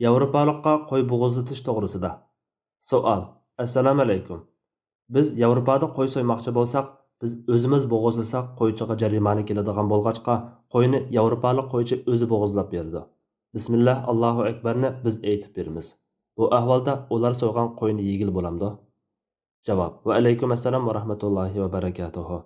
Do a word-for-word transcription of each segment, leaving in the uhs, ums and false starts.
ياۋروپالىققا قوي بوغۇزلىتىش توغرىسىدا. سوئال. ئەسسالامۇئەلەيكۇم. بىز ياۋروپادا قوي سويماقچى بولساق، بىز ئۆزىمىز بوغۇزلىساق قويچىغا جەرىمانە كېلىدىغان بولغاچقا، قوينى ياۋروپالىق قويچى ئۆزى بوغۇزلاپ بېرىدۇ. بىسمىللا، ئاللاھۇ ئەكبەرنى بىز ئېيتىپ بېرىمىز. بۇ ئەھۋالدا ئۇلار سويغان قوينى يېگىلى بولامدۇ؟ جاۋاب. ۋەئەلەيكۇم ئەسسالام ۋە رەھمەتۇللاھى ۋە بەرەكاتۇھۇ.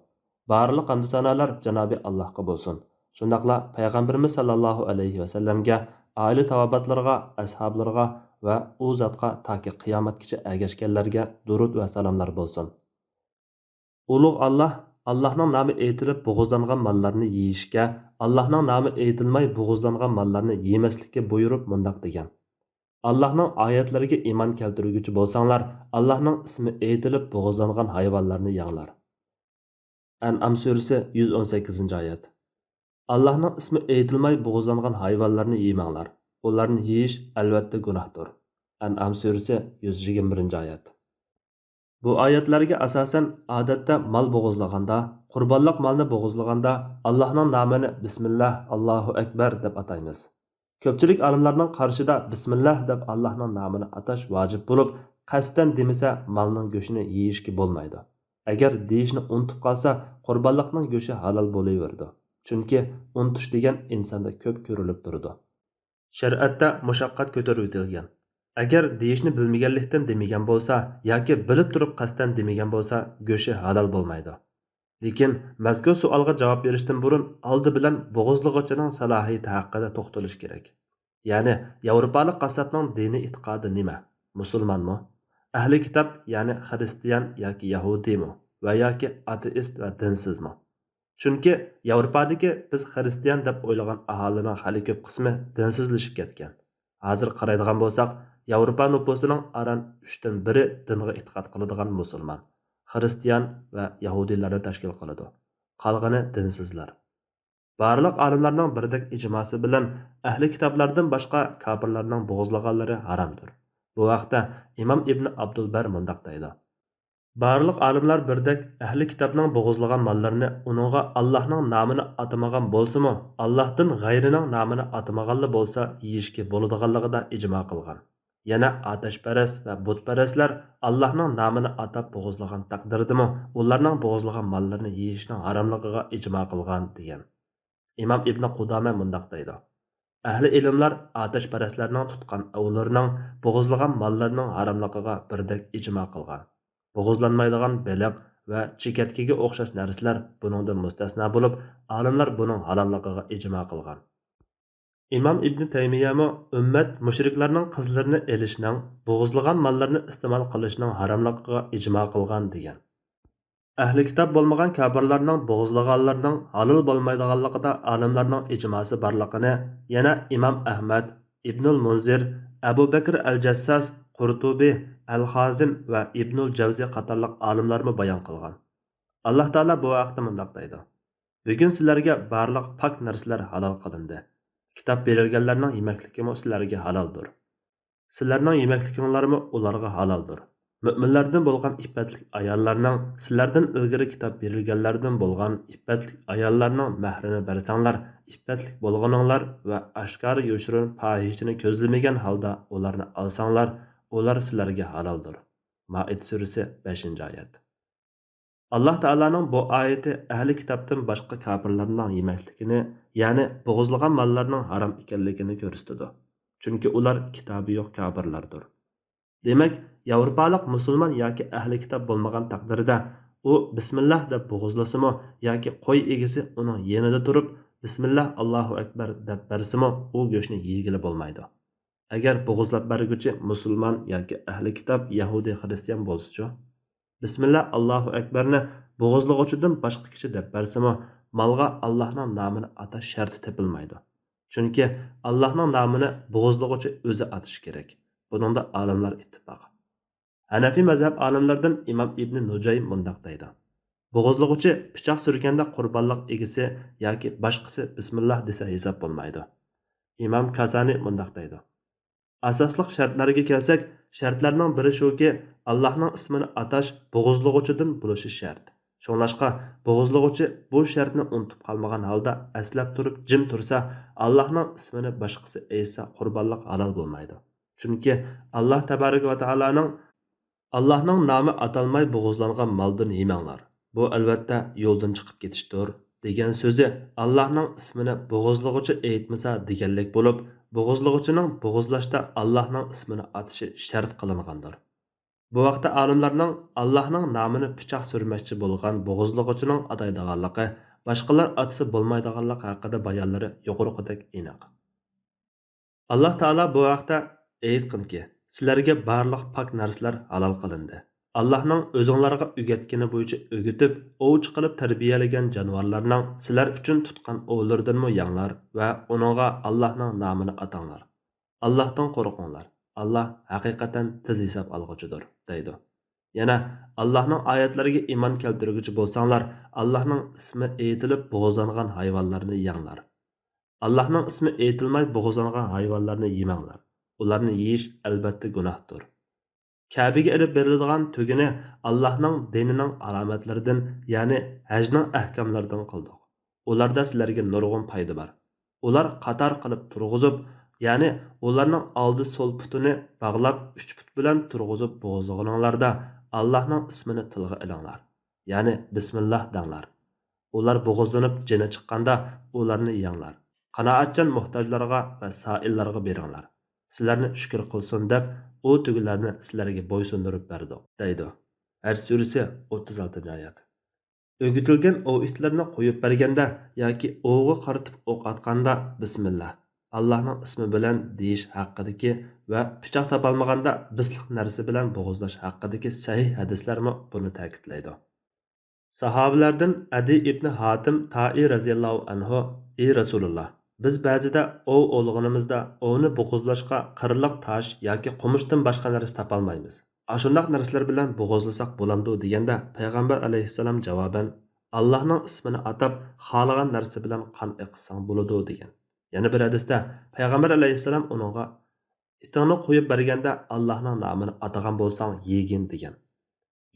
بارلىق ھەمدۇ سانالار جانابى ئاللاھقا بولسۇن. شۇنداقلا پەيغەمبىرىمىز ساللاللاھۇ ئەلەيھى ۋەسەللەمگە، ئائىلە تاۋابىئاتلىرىغا، ئەسھابلىرىغا ۋە ئۇ زاتقا تاكى قىيامەتكىچە ئەگەشكەنلەرگە دۇرۇد ۋە سالاملار بولسۇن. ئۇلۇغ ئاللاھ، ئاللاھنىڭ نامى ئېيتىلىپ بوغۇزلانغان ماللارنى يېيىشكە، ئاللاھنىڭ نامى ئېيتىلماي بوغۇزلانغان ماللارنى يېمەسلىككە بۇيرۇپ مۇنداق دېگەن: ئاللاھنىڭ ئايەتلىرىگە ئىمان كەلتۈرگۈچى بولساڭلار، ئاللاھنىڭ ئىسمى ئېيتىلىپ بوغۇزلانغان ھايۋانلارنى يەڭلار. ئەنئام سۈرىسى، يۈز ئون سەككىزىنچى ئايەت. ئاللاھنىڭ ئىسمى ئېيتىلماي بوغۇزلانغان ھايۋانلارنى يېمەڭلار. ئۇلارنى يېيىش ئەلۋەتتە گۇناھتۇر. ئەنئام سۈرىسى، يۈز يىگىرمە بىرىنچى ئايەت. بۇ ئايەتلەرگە ئاساسەن، ئادەتتە مال بوغۇزلىغاندا، قۇربانلىق مالنى بوغۇزلىغاندا، ئاللاھنىڭ نامىنى بىسمىللا، ئاللاھۇ ئەكبەر دەپ ئاتايمىز. كۆپچىلىك ئالىملارنىڭ قارىشىدا بىسمىللا دەپ ئاللاھنىڭ نامىنى ئاتاش ۋاجىپ بولۇپ، قەستەن دېمىسە، مالنىڭ گۆشىنى يېيىشكە بولمايدۇ. ئەگەر دېيىشنى ئۇنتۇپ قالسا، قۇربانلىقنىڭ گۆشى ھالال بولۇۋېرىدۇ. چۈنكى ئۇنتۇش دېگەن ئىنساندا كۆپ كۆرۈلۈپ تۇرىدۇ. شەرىئەتتە مۇشەققەت كۆتۈرۈۋېتىلگەن. ئەگەر دېيىشنى بىلمىگەنلىكتىن دېمىگەن بولسا ياكى بىلىپ تۇرۇپ قەستەن دېمىگەن بولسا، گۆشى ھالال بولمايدۇ. لېكىن مەزكۇر سوئالغا جاۋاب بېرىشتىن بۇرۇن، ئالدى بىلەن بوغۇزلىغۇچىنىڭ سالاھىيىتى ھەققىدە توختىلىش كېرەك. يەنى، ياۋروپالىق قاسساپنىڭ دىنىي ئېتىقادى نېمە؟ مۇسۇلمانمۇ؟ ئەھلى كىتاب، يەنى خىرىستىيان ياكى يەھۇدىيمۇ؟ ۋە ياكى ئاتېئىست ۋە دىنسىزمۇ؟ چۈنكى ياۋروپادىكى بىز خىرىستىيان دەپ ئويلىغان ئاھالىنىڭ خېلى كۆپ قىسمى دىنسىزلىشىپ كەتكەن. ھازىر قارايدىغان بولساق، ياۋروپا نوپۇسىنىڭ ئاران ئۈچتىن بىرى دىنغا ئېتىقاد قىلىدىغان مۇسۇلمان، خىرىستىيان ۋە يەھۇدىيلارنى تەشكىل قىلىدۇ. قالغىنى دىنسىزلار. بارلىق ئالىملارنىڭ بىردەك ئىجماسى بىلەن ئەھلى كىتابلاردىن باشقا كاپىرلارنىڭ بوغۇزلىغانلىرى ھارامدۇر. بۇ ھەقتە ئىمام ئىبن ئابدۇلبەر مۇنداق دەيدۇ: بارلىق ئالىملار بىردەك ئەھلى كىتابنىڭ بوغۇزلىغان ماللىرىنى ئۇنىڭغا ئاللاھنىڭ نامىنى ئاتىمىغان بولسىمۇ، ئاللاھتىن غەيرىنىڭ نامىنى ئاتىمىغانلا بولسا يېيىشكە بولىدىغانلىقىدا ئىجما قىلغان. يەنە ئاتەشپەرەس ۋە بۇتپەرەسلەر ئاللاھنىڭ نامىنى ئاتاپ بوغۇزلىغان تەقدىردىمۇ، ئۇلارنىڭ بوغۇزلىغان ماللىرىنى يېيىشنىڭ ھاراملىقىغا ئىجما قىلغان، دېگەن. ئىمام ئىبنى قۇدامە مۇنداق دەيدۇ: ئەھلى ئىلىملار ئاتەشپەرەسلەرنىڭ تۇتقان ئاۋلىرىنىڭ، بوغۇزلىغان ماللىرىنىڭ ھاراملىقىغا بىردەك ئىجما قىلغان. بوغۇزلانمايدىغان بېلىق ۋە چېكەتكىگە ئوخشاش نەرسىلەر بۇنىڭدىن مۇستەسنا بولۇپ، ئالىملار بۇنىڭ ھالاللىقىغا ئىجما قىلغان. ئىمام ئىبنى تەيمىيەمۇ ئۈممەت مۇشرىكلارنىڭ قىزلىرىنى ئېلىشنىڭ، بوغۇزلىغان ماللىرىنى ئىستېمال قىلىشنىڭ ھاراملىقىغا ئىجما قىلغان، دېگەن. ئەھلى كىتاب بولمىغان كاپىرلارنىڭ بوغۇزلىغانلىرىنىڭ ھالال بولمايدىغانلىقىدا ئالىملارنىڭ ئىجماسى بارلىقىنى يەنە ئىمام ئەھمەد، ئىبنۇل مۇنزىر، ئەبۇ بەكر ئەل جەسساس، قۇرتۇبى، ئەل خازىم ۋە ئىبنۇل جەۋزى قاتارلىق ئالىملارمۇ بايان قىلغان. ئاللاھ تائالا بۇ ھەقتە مۇنداق دەيدۇ: بۈگۈن سىلەرگە بارلىق پاك نەرسىلەر ھالال قىلىندى. كىتاب بېرىلگەنلەرنىڭ يېمەكلىكىمۇ سىلەرگە ھالالدۇر. سىلەرنىڭ يېمەكلىكىڭلارمۇ ئۇلارغا ھالالدۇر. مۆمىنلەردىن بولغان ئىپپەتلىك ئاياللارنىڭ، سىلەردىن ئىلگىرى كىتاب بېرىلگەنلەردىن بولغان ئىپپەتلىك ئاياللارنىڭ مەھرىنى بەرسەڭلار، ئىپپەتلىك بولغىنىڭلار ۋە ئاشكارا يوشۇرۇن پاھىشىنى كۆزلىمىگەن ھالدا ئۇلارنى ئالساڭلار، ئۇلار سىلەرگە ھالالدۇر. مائىدە سۈرىسى، بەشىنچى ئايەت. ئاللاھ تائالانىڭ بۇ ئايىتى ئەھلى كىتابتىن باشقا كاپىرلارنىڭ يېمەكلىكىنى، يەنى بوغۇزلىغان ماللارنىڭ ھارام ئىكەنلىكىنى كۆرسىتىدۇ. چۈنكى ئۇلار كىتابى يوق كاپىرلاردۇر. دېمەك، ياۋروپالىق مۇسۇلمان ياكى ئەھلى كىتاب بولمىغان تەقدىردە، ئۇ بىسمىللاھ دەپ بوغۇزلىسىمۇ ياكى قوي ئىگىسى ئۇنىڭ يېنىدا تۇرۇپ، بىسمىللاھ، ئاللاھۇ ئەكبەر دەپ بەرسىمۇ، ئۇ گۆشنى يېگىلى بولمايدۇ. ئەگەر بوغۇزلاپ بەرگۈچى مۇسۇلمان ياكى ئەھلى كىتاب، يەھۇدىي، خىرىستىيان بولسىچۇ؟ بىسمىللا، ئاللاھۇ ئەكبەرنى بوغۇزلىغۇچىدىن باشقا كىشى دەپ بەرسىمۇ، مالغا ئاللاھنىڭ نامىنى ئاتاش شەرتى تېپىلمايدۇ. چۈنكى ئاللاھنىڭ نامىنى بوغۇزلىغۇچى ئۆزى ئاتىشى كېرەك. بۇنىڭدا ئالىملار ئىتتىپاق. ھەنەفىي مەزھەپ ئالىملىرىدىن ئىمام ئىبنى نۇجەيم مۇنداق دەيدۇ: بوغۇزلىغۇچى پىچاق سۈرگەندە قۇربانلىق ئىگىسى ياكى باشقىسى بىسمىللا دېسە ھېساب بولمايدۇ. ئىمام كاسانى مۇنداق دەيدۇ: ئاساسلىق شەرتلەرگە كەلسەك، شەرتلەرنىڭ بىرى شۇكى، ئاللاھنىڭ ئىسمىنى ئاتاش بوغۇزلىغۇچىدىن بولۇشى شەرت. شۇڭلاشقا، بوغۇزلىغۇچى بۇ شەرتنى ئۇنتۇپ قالمىغان ھالدا ئەسلەپ تۇرۇپ جىم تۇرسا، ئاللاھنىڭ ئىسمىنى باشقىسى ئېيتسا، قۇربانلىق ھالال بولمايدۇ. چۈنكى ئاللاھ تەبارەك ۋە تائالانىڭ، «ئاللاھنىڭ نامى ئاتالماي بوغۇزلانغان مالدىن يېمەڭلار، بۇ ئەلۋەتتە يولدىن چىقىپ كېتىشتۇر» دېگەن سۆزى ئاللاھنىڭ ئىسمىنى بوغۇزلىغۇچى ئېيتمىسا دېگەنلىك بولۇپ، بوغۇزلىغۇچىنىڭ بوغۇزلاشتا ئاللاھنىڭ ئىسمىنى ئاتىشى شەرت قىلىنغاندۇر. بۇ ھەقتە ئالىملارنىڭ، ئاللاھنىڭ نامىنى پىچاق سۈرمەكچى بولغان بوغۇزلىغۇچىنىڭ ئاتايدىغانلىقى، باشقىلار ئاتىسا بولمايدىغانلىقى ھەققىدە بايانلىرى يۇقىرىقىدەك ئېنىق. ئاللاھ تائالا بۇ ھەقتە، «ئېيتقىنكى، سىلەرگە بارلىق پاك نەرسىلەر ھالال قىلىندى. ئاللاھنىڭ ئۆزۈڭلارغا ئۆگەتكىنى بويىچە ئۆگىتىپ، ئوۋچى قىلىپ تەربىيەلىگەن جانىۋارلارنىڭ سىلەر ئۈچۈن تۇتقان ئوۋلىرىدىنمۇ يەڭلار ۋە ئۇنىڭغا ئاللاھنىڭ نامىنى ئاتاڭلار. ئاللاھتىن قورقۇڭلار. ئاللاھ ھەقىقەتەن تېز ھېساب ئالغۇچىدۇر» دەيدۇ. يەنە، «ئاللاھنىڭ ئايەتلىرىگە ئىمان كەلتۈرگۈچى بولساڭلار، ئاللاھنىڭ ئىسمى ئېيتىلىپ بوغۇزلانغان ھايۋانلارنى يەڭلار. ئاللاھنىڭ ئىسمى ئېيتىلماي بوغۇزلانغان ھايۋانلارنى يېمەڭلار. ئۇلارنى يېيىش ئەلۋەتتە گۇناھتۇر. كەبىگە ئېلىپ بېرىلىدىغان تۆگىنى ئاللاھنىڭ دىنىنىڭ ئالامەتلىرىدىن، يەنى ھەجنىڭ ئەھكاملىرىدىن قىلدۇق. ئۇلاردا سىلەرگە نۇرغۇن پايدا بار. ئۇلار قاتار قىلىپ تۇرغۇزۇپ، يەنى ئۇلارنىڭ ئالدى سول پۇتىنى باغلاپ، ئۈچ پۇت بىلەن تۇرغۇزۇپ بوغۇزلىغىنىڭلاردا ئاللاھنىڭ ئىسمىنى تىلغا ئېلىڭلار، يەنى بىسمىللاھ دەڭلار. ئۇلار بوغۇزلىنىپ جېنى چىققاندا ئۇلارنى يەڭلار. قانائەتچان موھتاجلارغا ۋە سائىللارغا بېرىڭلار. سىلەرنى شۈكۈر قىلسۇن دەپ، ئۇ تۆگىلەرنى سىلەرگە بويسۇندۇرۇپ بەردۇق» دەيدۇ. ھەج سۈرىسى، ئوتتۇز ئالتىنچى ئايەت. ئۆگىتىلگەن ئوۋ ئىتلىرىنى قويۇپ بەرگەندە ياكى ئوۋغا قارىتىپ ئوق ئاتقاندا بىسمىللاھ، ئاللاھنىڭ ئىسمى بىلەن دېيىش ھەققىدىكى ۋە پىچاق تاپالمىغاندا بىسلىق نەرسە بىلەن بوغۇزلاش ھەققىدىكى سەھىھ ھەدىسلەرمۇ بۇنى تەكىتلەيدۇ. ساھابىلەردىن ئەدى ئىبنى ھاتىم تائى رەزىياللاھۇ ئەنھۇ، ئى رەسۇلۇللاھ، بىز بەزىدە ئوۋ ئوۋلىغىنىمىزدا ئوۋنى بوغۇزلاشقا قىرلىق تاش ياكى قومۇشتىن باشقا نەرسە تاپالمايمىز. ئاشۇنداق نەرسىلەر بىلەن بوغۇزلىساق بولامدۇ؟ دېگەندە، پەيغەمبەر ئەلەيھىسسالام جاۋابەن، ئاللاھنىڭ ئىسمىنى ئاتاپ، خالىغان نەرسە بىلەن قان ئېقىتساڭ بولىدۇ، دېگەن. يەنە بىر ھەدىستە پەيغەمبەر ئەلەيھىسسالام ئۇنىڭغا، ئىتىڭنى قويۇپ بەرگەندە ئاللاھنىڭ نامىنى ئاتىغان بولساڭ يېگىن، دېگەن.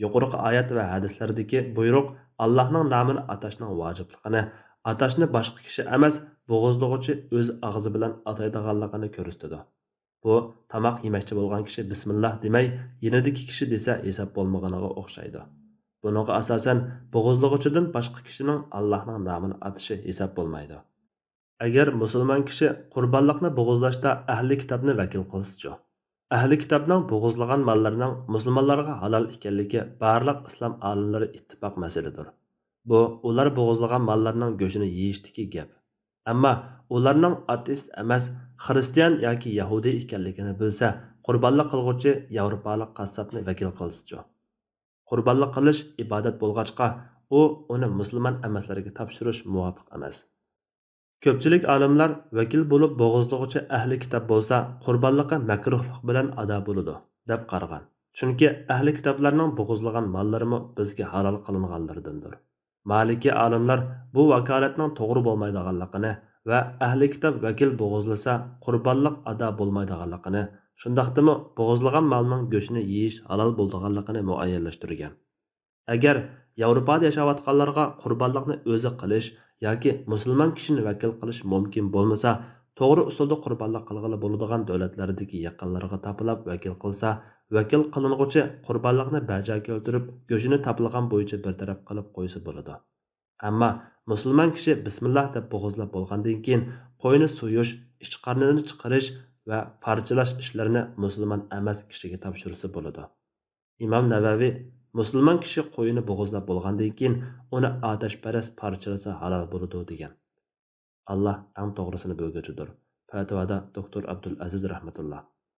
يۇقىرىقى ئايەت ۋە ھەدىسلەردىكى بۇيرۇق ئاللاھنىڭ نامىنى ئاتاشنىڭ ۋاجىپلىقىنى، ئاتاشنى باشقا كىشى ئەمەس، بوغۇزلىغۇچى ئۆز ئاغزى بىلەن ئاتايدىغانلىقىنى كۆرسىتىدۇ. بۇ تاماق يېمەكچى بولغان كىشى بىسمىللاھ دېمەي، يېنىدىكى كىشى دېسە ھېساب بولمىغىنىغا ئوخشايدۇ. بۇنىڭغا ئاساسەن، بوغۇزلىغۇچىدىن باشقا كىشىنىڭ ئاللاھنىڭ نامىنى ئاتىشى ھېساب بولمايدۇ. ئەگەر مۇسۇلمان كىشى قۇربانلىقنى بوغۇزلاشتا ئەھلى كىتابنى ۋەكىل قىلسىچۇ؟ ئەھلى كىتابنىڭ بوغۇزلىغان ماللىرىنىڭ مۇسۇلمانلارغا ھالال ئىكەنلىكى بارلىق ئىسلام ئالىملىرى ئىتتىپاق مەسىلىدۇر. بۇ ئۇلار بوغۇزلىغان ماللارنىڭ گۆشىنى يېيىشتىكى گەپ. ئەمما ئۇلارنىڭ ئاتېئىست ئەمەس، خىرىستىيان ياكى يەھۇدىي ئىكەنلىكىنى بىلسە، قۇربانلىق قىلغۇچى ياۋروپالىق قاسساپنى ۋەكىل قىلسىچۇ؟ قۇربانلىق قىلىش ئىبادەت بولغاچقا، ئۇ ئۇنى مۇسۇلمان ئەمەسلەرگە تاپشۇرۇش مۇۋاپىق ئەمەس. كۆپچىلىك ئالىملار ۋەكىل بولۇپ بوغۇزلىغۇچى ئەھلى كىتاب بولسا، قۇربانلىقى مەكرۇھلۇق بىلەن ئادا بولىدۇ، دەپ قارىغان. چۈنكى ئەھلى كىتابلارنىڭ بوغۇزلىغان ماللىرىمۇ بىزگە ھالال قىلىنغانلىرىدىندۇر. مالىكىي ئالىملار بۇ ۋاكالەتنىڭ توغرا بولمايدىغانلىقىنى ۋە ئەھلى كىتاب ۋەكىل بوغۇزلىسا قۇربانلىق ئادا بولمايدىغانلىقىنى، شۇنداقتىمۇ بوغۇزلىغان مالنىڭ گۆشىنى يېيىش ھالال بولىدىغانلىقىنى مۇئەييەنلەشتۈرگەن. ئەگەر ياۋروپادا ياشاۋاتقانلارغا قۇربانلىقنى ئۆزى قىلىش ياكى مۇسۇلمان كىشىنى ۋەكىل قىلىش مۇمكىن بولمىسا، توغرا ئۇسۇلدا قۇربانلىق قىلغىلى بولىدىغان دۆلەتلەردىكى يېقىنلىرىغا تاپىلاپ ۋەكىل قىلسا، ۋەكىل قىلىنغۇچى قۇربانلىقنى بەجا كەلتۈرۈپ، گۆشىنى تاپىلىغان بويىچە بىر تەرەپ قىلىپ قويسا بولىدۇ. ئەمما مۇسۇلمان كىشى بىسمىللا دەپ بوغۇزلاپ بولغاندىن كېيىن، قوينى سويۇش، ئىچ قارنىنى چىقىرىش ۋە پارچىلاش ئىشلىرىنى مۇسۇلمان ئەمەس كىشىگە تاپشۇرسا بولىدۇ. ئىمام نەۋەۋى، مۇسۇلمان كىشى قويىنى بوغۇزلاپ بولغاندىن كېيىن، ئۇنى ئاتەشپەرەس پارچىلىسا ھالال بولىدۇ، دېگەن. ئاللا ئەڭ توغرىسىنى بىلگۈچىدۇر. پەتىۋادا دوكتور ئابدۇل ئەزىز رەھمەتۇللا.